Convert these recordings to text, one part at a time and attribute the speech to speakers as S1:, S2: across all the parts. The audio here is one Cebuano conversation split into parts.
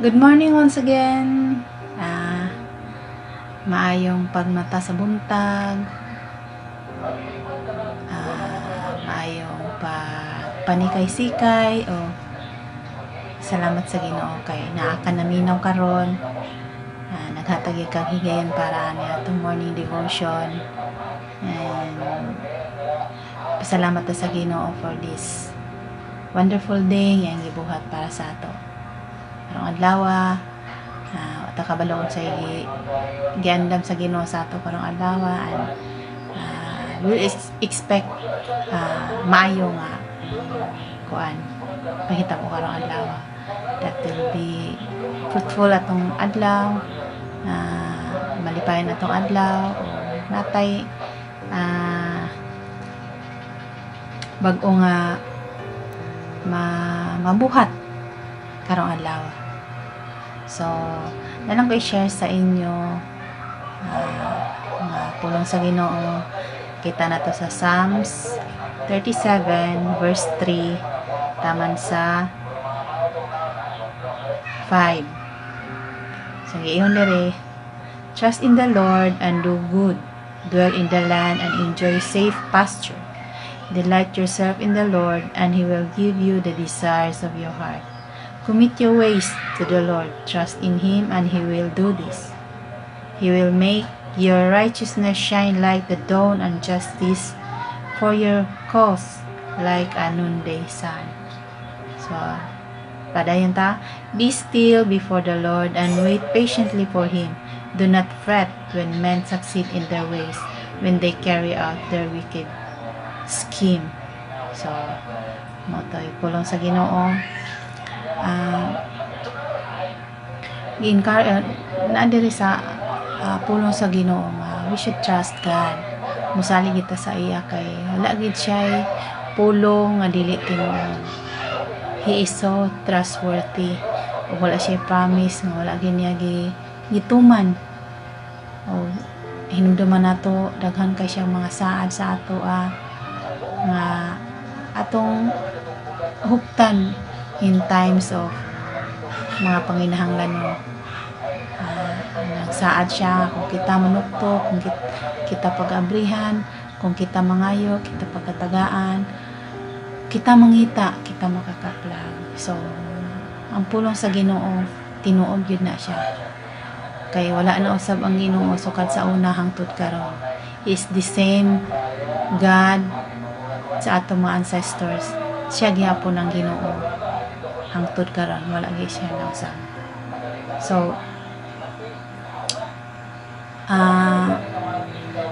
S1: Good morning once again. Maayong pagmata sa buntag. Maayong pagpanikay-sikay o salamat sa Ginoo kay naa ka naminaw karon. Naghatag kag higayon para ani atong morning devotion. And pasalamat ta sa Ginoo for this wonderful day nga iyang gibuhat para sa ato. Karong adlaw, ta kabalo sa giandam sa Ginoo sa ato karong adlaw and we expect maayo nga kuan pahitabo karong adlaw, that will be fruitful atong adlaw, malipayon atong adlaw o natay bag-o nga mabuhat karong adlaw. So, nalang ko i-share sa inyo nga pulong sa Ginoo. Kita na to sa Psalms 37 verse 3 taman sa 5. So, giingon diri, "Trust in the Lord and do good. Dwell in the land and enjoy safe pasture. Delight yourself in the Lord, and He will give you the desires of your heart. Commit your ways to the Lord. Trust in Him, and He will do this. He will make your righteousness shine like the dawn and justice for your cause like a noonday sun." So, padayon ta. "Be still before the Lord and wait patiently for Him. Do not fret when men succeed in their ways, when they carry out their wicked scheme." So, mao to'y pulong sa Ginoo. Naa diri sa pulong sa Ginoo nga we should trust God. Musalig kita sa iya kay wala gid siya pulong nga dili tinuod. He is so trustworthy. Ug wala siya promise nga wala gid niya gituman. O hinumduman nato, daghan kay siyang mga saad sa ato nga atong huptan in times of mga panginahanglanon. Nagsaad siya kung kita manuktok, kung kita pag-abrihan, kung kita mangayo, kita pagkatagaan, kita mangita, kita makakaplag. So, ang pulong sa Ginoo, tinuod gyud na siya. Kay wala na usab ang Ginoo sukad sa una hangtod karon. He is the same God sa atong mga ancestors. Siya gihapon ang Ginoo hangtod karon, wala gyud siya nausab. So,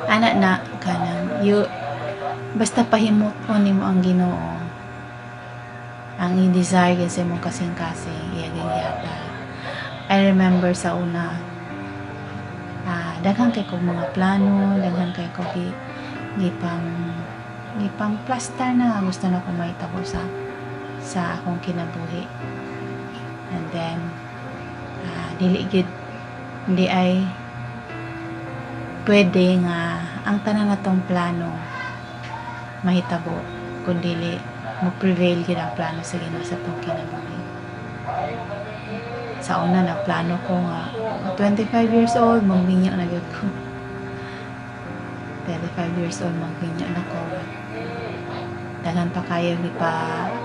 S1: ana na kanang you basta pahimuton nimo ang Ginoo, ang i-desire gyud sa imong kasing-kasing, iya gyud gihatag. I remember sa una, daghan kay kog mga plano, daghan kay ko gi gipang gipang plaster na gusto na ko mahitabo sa akong kinabuhi. And then dili gyud, hindi ay pwede nga ang tanan natong plano mahitabo kung dili mo prevail gyud ang plano sa Ginoo sa atong kinabuhi. Sa una, nagplano ko nga 25 years old magminyo na gyud ko. 25 years old magminyo na ko. Daghan pa kayo gipa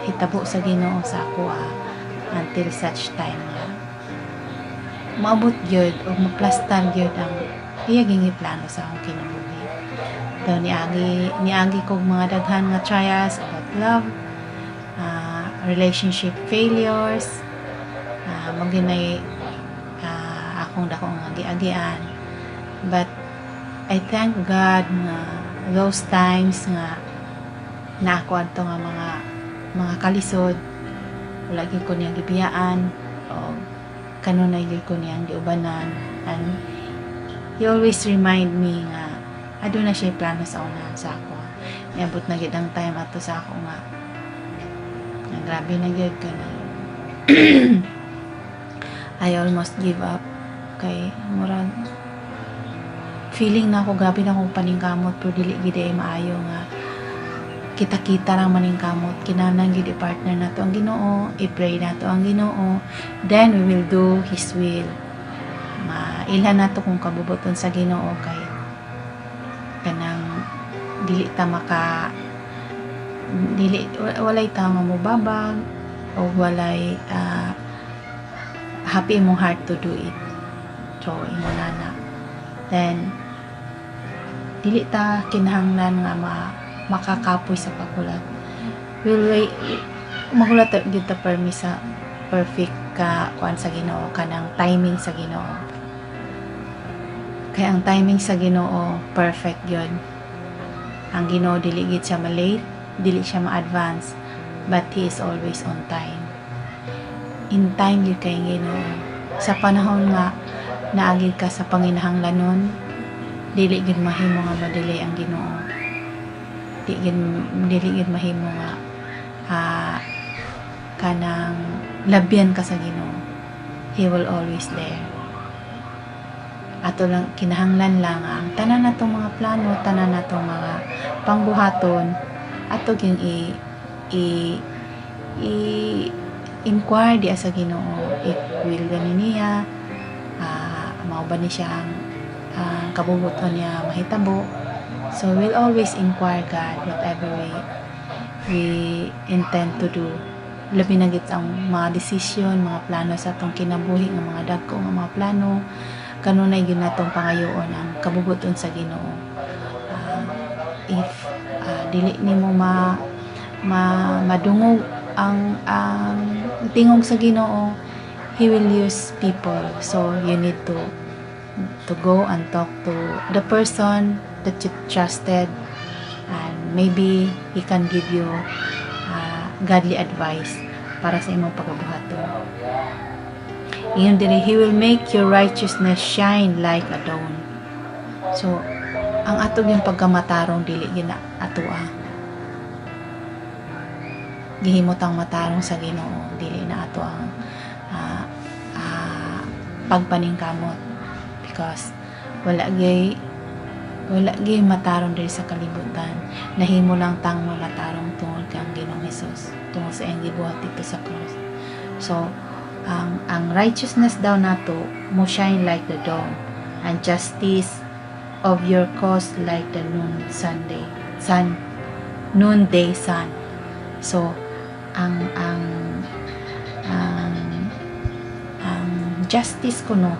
S1: hitabo sa Ginoo sa ako until such time nga maabot gyud o maplastar gyud ang iya giplano sa akong kinabuhi. Daw niagi kog mga daghan nga trials about love, relationship failures, mao ginay akong dako nga giagian. But I thank God nga those times nga na ako adto nga mga kalisod, wala gyud ko niya gibiyaan o kanunay gyud ko niyang giubanan, and he always remind me nga aduna siya plano sa unahan sa ako. Niabot na gyud ang time ato sa ako nga grabe na gyud ka na I almost give up kay murag feeling na ako, grabe na akong paningkamot pero dili gid ay maayo nga Kita-kita lang maningkamot. Kinahanglan gyud i-partner nato ang Ginoo, i-pray nato ang Ginoo, then we will do His will. Mailhan nato kung kabubuton sa Ginoo kay kanang dili ta maka dili, walay tao nga mobabag o walay happy imong heart to do it. So ingon na, then dili ta kinahanglan nga makakapoy sa paghulat. Will wait, maghulat ta gyud ta permi sa perfect ka kuan sa Ginoo, kanang timing sa Ginoo, kay ang timing sa Ginoo perfect gyud. Ang Ginoo dili gid siya ma-late, dili siya ma-advance, but He is always on time. In time gyud kay ang Ginoo. Sa panahon nga naagi ka sa panginahanglanon, dili gid mahimo nga ma-delay ang Ginoo. Dili gid mahimo nga kanang labyan ka sa Ginoo. He will always there. Ato lang kinahanglan lang ang tanan natong mga plano, tanan natong mga pangbuhaton, ato gyud i inquire diya sa Ginoo if will gani niya, mao ba ni siya ang kabubuton niya mahitabo. So we'll always inquire God whatever we intend to do, labi na gid ang mga desisyon, mga plano sa atong kinabuhi nga mga dagko nga mga plano. Kanunay gyud natong pangayoon ang kabubuton sa Ginoo. If dili nimo ma, ma madungog ang tingog sa Ginoo, He will use people. So you need to go and talk to the person that you trusted and maybe he can give you godly advice para sa imong pagabuhaton. Ingon diri, "He will make your righteousness shine like a dawn." So, ang ato yung pagkamatarong dili gina atoa. Gihimo tang matarong sa Ginoo, dili na ato ang pagpaningkamot because wala gyud matarong diri sa kalibutan. Nahimo lang tang matarong tungod kang Ginoong Hesus, tungod sa iyang gibuhat dito sa cross. So, ang righteousness daw nato mo shine like the dawn and justice of your cause like the noon Sunday sun, noonday sun. So, ang justice kuno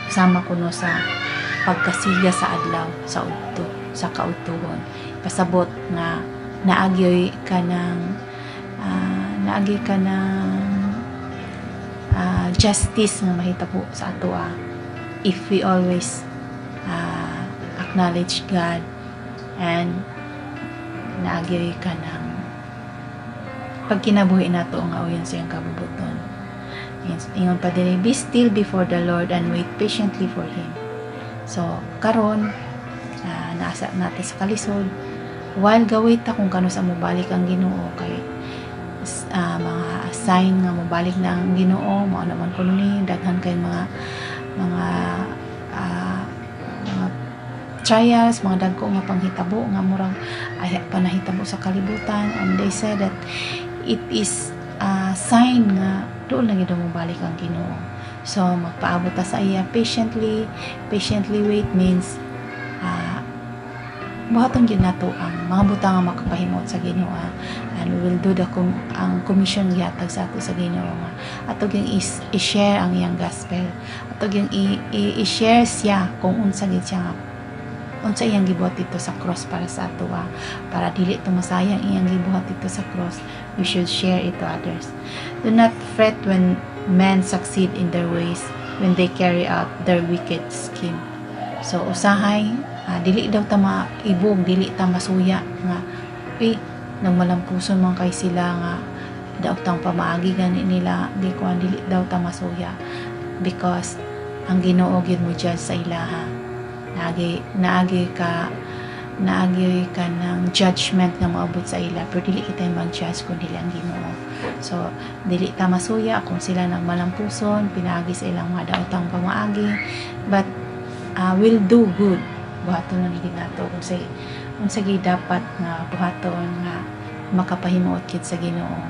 S1: sama kuno sa pagkasiga sa adlaw sa udto, sa kaudtuhon. Pasabot nga naagyoy ka ng justice nga mahitabo sa atoa if we always acknowledge God and naagyoy ka ng pagkinabuhi nato nga uyon sa iyang kabubuton. Ingon pa diri, "Be still before the Lord and wait patiently for Him." So karon nasa natin sa kalisod, while ga-wait ta kung kanus-a mobalik ang Ginoo, kay mga sign nga mobalik na ang Ginoo mao naman kuno ni daghan kay mga trials, mga dagko nga panghitabo nga murag ay pa nahitabo sa kalibutan, and they said that it is a sign nga duol na gid mobalik ang Ginoo. So magpaabot ta sa iya patiently. Patiently wait means buhaton gyud nato ang mga butang nga makapahimuot sa Ginoo and we will do ang commission gihatag sa ato sa Ginoo nga ato gyud i-share ang iyang gospel, ato gyud i-share siya kung unsa gid siya nga unsa iyang gibuhat dito sa cross para sa ato, para dili to masayang iyang gibuhat dito sa cross. We should share it to others. Do not fret when men succeed in their ways, when they carry out their wicked scheme. So usahay dili daw ta maibog, dili ta masuya nga uy, nagmalampuson man kay sila nga daotang pamaagi gani nila di kuan. Dili daw ta masuya because ang Ginoo gyud mo judge sa ilaha. Naagi ka ng judgment nga moabot sa ila, pero dili kita mag-judge kung dili ang Ginoo. So dili ta masuya kung sila nagmalampuson pinaagi sa ilang mga daotang pamaagi, but will do good. Buhaton na gid nato kung say Unsa gyud dapat nga buhaton nga makapahimuot gid sa Ginoo?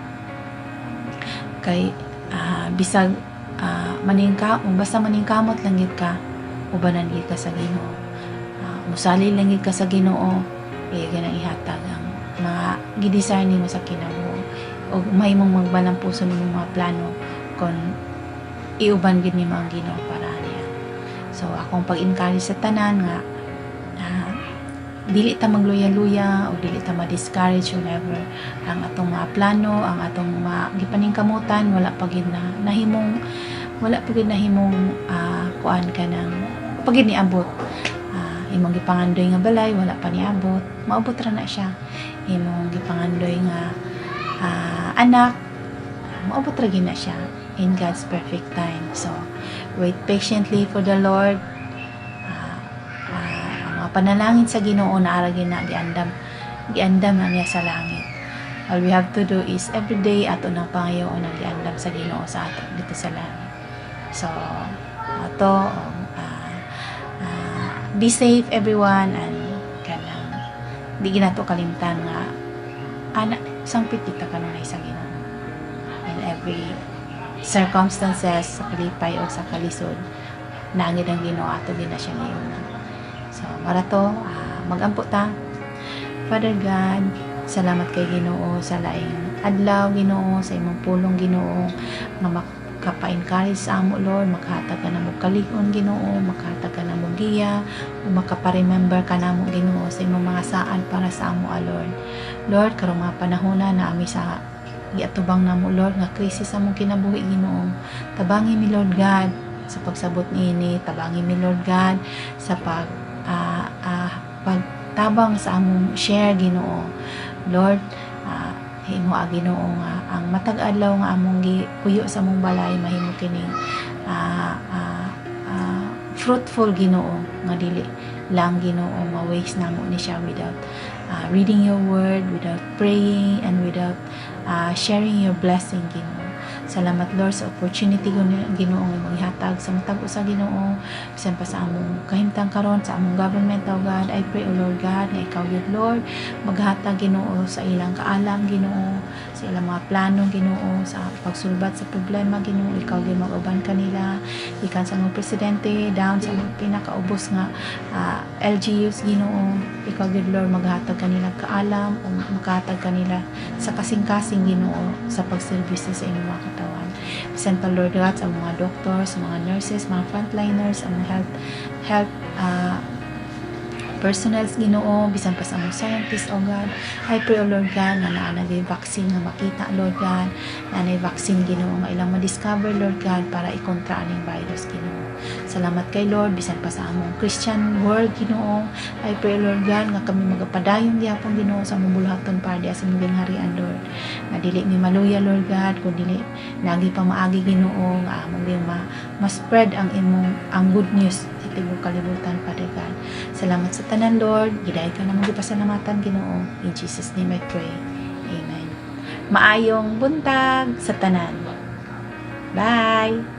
S1: Kay bisag maningka basta maningkamot lang gid ka, ubanan gid ka sa Ginoo. Musali lang gid ka sa Ginoo, iya ganang ihatag ang mga gi-desire nimo sa kinabuhi og mahimong magbalampuson imong mga plano kon iuban gid nimo ang Ginoo para niya. So akong pag-encourage sa tanan nga dili ta magluya-luya o dili ta ma-discourage whenever ang atong mga plano, ang atong mga gipaningkamutan wala pa gid na nahimong kuan kanang pa gid niabot. Imong gipangandoy nga balay wala pa niabot, maabot ra na siya. Imong gipangandoy nga anak, maabot ra gid na siya in God's perfect time. So wait patiently for the Lord. Ang mga panalangin sa Ginoo naa ra gyud na giandam, giandam na niya sa langit. All we have to do is every day ato nang pangayoon ang giandam sa Ginoo sa ato dito sa langit. So ato be safe, everyone, and kanang di ginato kalimtan nga ana sangpit kita kanunay sa Ginoo in every circumstances, sa kalipay o sa kalisod, naangid ang Ginoo, ato gid na siya ngayon. So mara to, magampo ta. Father God, salamat kay Ginoo sa laing adlaw, Ginoo, sa imong pulong, Ginoo, nga makapa-encourage sa amo, Lord, makahatag ka namo kalig-on, Ginoo, makahatag ka namo giya, o makapa-remember ka namo, Ginoo, sa imong mga saad para sa amo, Lord. Lord, karong mga panahona na ami sa giatubang namo, Lord, nga krisis sa among kinabuhi, Ginoo. Tabangi mi, Lord God, sa pagsabot niini, tabangi mi, Lord God, sa pagtabang sa among share, Ginoo. Lord, himo Ginoo nga ang matag adlaw nga among gipuyo sa among balay mahimo kining fruitful, Ginoo, nga dili lang, Ginoo, ma-waste namo ni siya without reading your word, without praying and without sharing your blessing, Ginoo. Salamat, Lord, sa opportunity, Ginoo, nga imong ihatag sa matag usa, Ginoo, bisan pa sa among kahimtang karon sa among government, O God. I pray, O Lord God, nga ikaw gyud, Lord, maghatag, Ginoo, sa ilang kaalam, Ginoo, sa ilang mga plano, Ginoo, sa pagsulbat sa problema, Ginoo. Ikaw gyud mag-uban kanila gikan sa among presidente down sa among pinakaubos nga LGUs, Ginoo. Ikaw gyud, Lord, maghatag kanila kaalam o makahatag kanila sa kasing-kasing, Ginoo, sa pagserbisyo sa inyong mga katawan. Bisan pa, Lord God, sa mga doctors, sa mga nurses, mga frontliners, ang mga health health personnels, Ginoo, bisan pa sa among scientists, O God. I pray, O Lord God, nga naa na vaccine nga makita, Lord God, naa nay vaccine, Ginoo, nga ilang ma-discover, Lord God, para ikontra aning virus, Ginoo. Salamat kay Lord, bisan pa sa among Christian world, Ginoo. I pray, Lord God, nga kami magapadayon gyapon, Ginoo, sa among buluhaton para diha sa imong gingharian, Lord. Nga dili mi maluya, Lord God, kun dili nagi pa maagi, Ginoo, nga among gyud ma-spread ang imong ang good news sa tibuok kalibutan, Father God. Salamat sa tanan, Lord. Giday ka namong gipasalamatan, Ginoo. In Jesus' name I pray. Amen. Maayong buntag sa tanan. Bye.